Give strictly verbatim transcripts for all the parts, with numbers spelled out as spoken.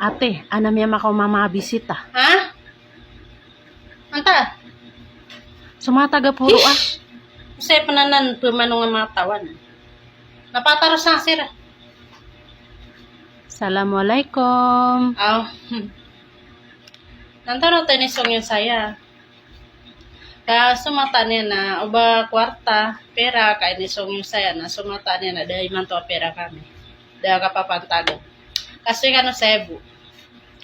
Ate, ana miya makaoma manga bisita. Ha? Anta? So manga taga poro a. Ish! Usay pn anan pmanong a manga tawan. Na pataros sa sira. Assalamualaikum. Aw. Nantaro to inisong iyo saya. Ka so mataan iyan na o ba kwarta, pera, ka inisong iyo saya na so mataan iyan na da imanto a pera kami. Da kapapantagan. Kasi kano saya bo.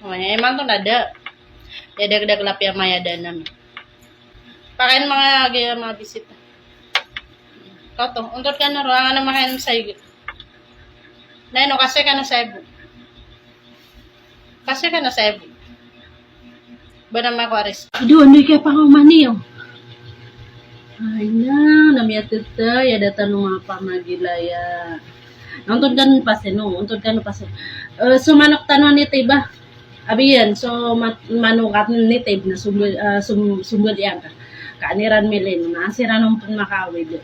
O, imanto na da. Iya dagdag lapiya maya da nami. Pakain manga gaya manga bisita. Kato, ontod kano ro, angkanan makain saya. Na ino, kasi kano saya bo. Kasi kano saya bo. Ba na mako aris. Ado, ano kaya pangaoma niyo? Ay na, na miyatete, iya da tano mapamagilaya. Ontod kano pasin, o, ontod kano pasin. Eh, so manok tano a nitib a. Abiyan, so mat-, manok a nitib na sumbal, eh, sum-, sumbal iyan ka. Ka an iran milin, na siran on pn makaawid.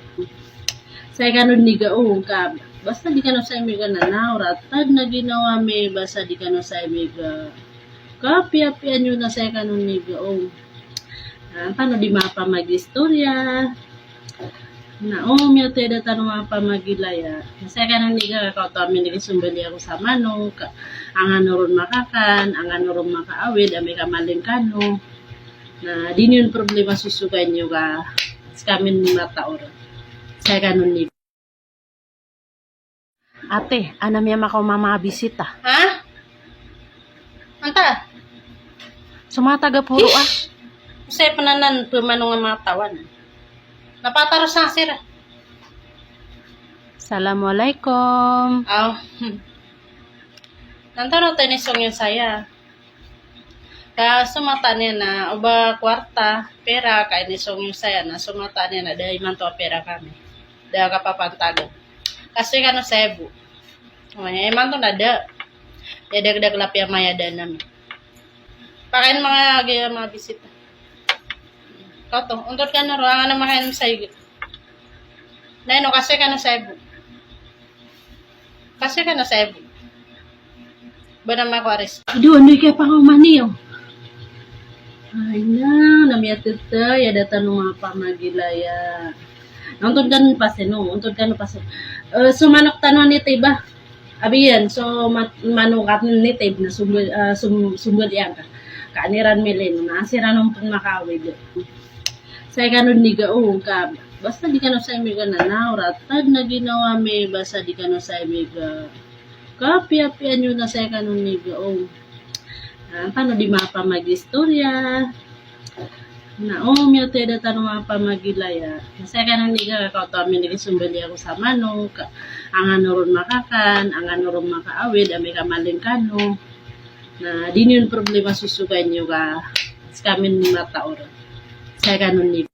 Saya kano niga, o, ka, basta di kano saya miga na, na, oratad na ginawa mi, basta di kano saya miga. Kapiyapiya niyo na saya kano niga, o. Ah, tano di mapamagistorya. Na, o, miyateda tano mapamagilaya. Na saya kano niga, ka oto ami niga sumbali ako sa manok. Angkano ron makakan, angkano ron makaawid, amay ka maling kano. Na, di niyo problema sosokain iyo ka, skami matao ron. Saya kano niga. Ate, ana miya makaoma manga bisita. Ha? Anta? So manga taga poro a. Ish! Usay pn anan pmanong a manga tawan. Na pataros sa sira. Assalamualaikum. Aw. Nantaro to inisong iyo saya. Ka so mataan iyan na o ba kwarta, pera, ka inisong iyo saya na so mataan iyan na da imanto a pera kami. Da kapapantagan. Kasi kano saya bo. O, imanto na da. Iya dagdag lapiya maya da nami. Pakain manga gaya manga bisita. Kato, ontod kano ro, angkanan makain saya. Na ino, kasi kano saya bo. Kasi kano saya bo. Ba na mako aris. Ado, ano kaya pangaoma niyo? Ay na, na miyatete, iya da tano mapamagilaya. Ontod kano pasin, o, ontod kano pasin. Eh, so manok tano a nitib a. Abiyan, so mat-, manok a nitib na sumbal, eh, sum-, sumbal iyan ka. Ka an iran milin, na siran on pn makaawid. Saya kano niga, o, ka, basta di kano saya miga na, na, oratad na ginawa mi, basta di kano saya miga. Kapiyapiya niyo na saya kano niga, o. Ah, tano di mapamagistorya. Na, o, miyateda tano mapamagilaya. Na saya kano niga, ka oto ami niga sumbali ako sa manok. Angkano ron makakan, angkano ron makaawid, amay ka maling kano. Na, di niyo problema sosokain iyo ka, skami matao ron. Saya kano niga.